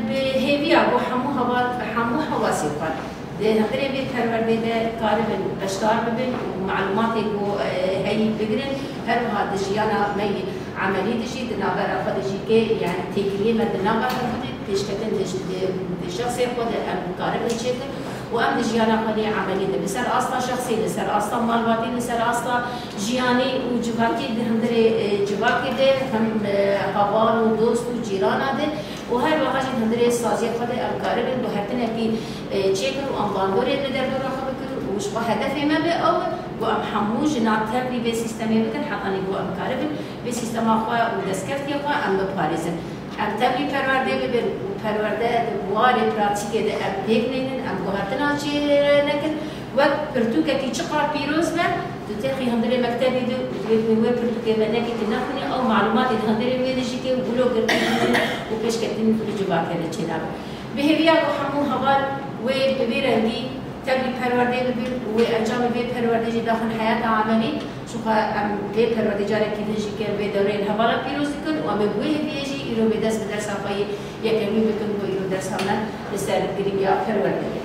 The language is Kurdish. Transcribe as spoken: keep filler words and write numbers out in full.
Bi hêviya ku hemû heval, hemû hewasê xwe di hundirê vê perwerdê de karibin beşdar bibin û malûmatê ku, e, heyî bigirin, her wiha di jiyana me yî emelî de jî, di navbera xwe de jî kê, yani têkiliyê me di nava hevdû de pêşketin di, di, di şexsê xwe de em karibin çêkin û em di jiyana xwe de emelî de, bi ser asta şexsê, li ser asta malbatê, li ser asta jiyanî û civakî di hundirê, e, civakê de hem, e, heval û dost û cîrana de û her wiha jî di hundirê saziya xwe de em karibin guhertinekî, e, çêkin û em bandorê li derdora xwe bikin û ji xwe hedefê me be ew e ku em hemû jina tevlî vê sîstemê bikin hetanî ku em karibin vê sîstema xwe û destkeftiya xwe em biparêzin. Em tevlî perwerdê bibin û perwerde di warê pratîkê de em pêk neynin, em guhertina çê nekin. Wek pirtûkekî çiqar pîroz be, tu têxî hundirê mektebî de û divê wê pirtûkê me nekî tu nexwînî, ew malûmatê di hundirê wê de jî kê û wilo girtî û pêşketin li civakê de çênabe. Bi hêviya ku hemû heval wê bi vî rengî tevlî perwerdê bibin û wê encamê vê perwerdê jî daxin heyata emelî, çunka em vê perwerdê carekî din jî kê vê dewreyên hevala pîroz dikin û em ê bi wê hêviyê jî îro bê dest bi dersa xwe yê yekemîn bikin ku îro dersa me li ser girîngiya perwerdê ye.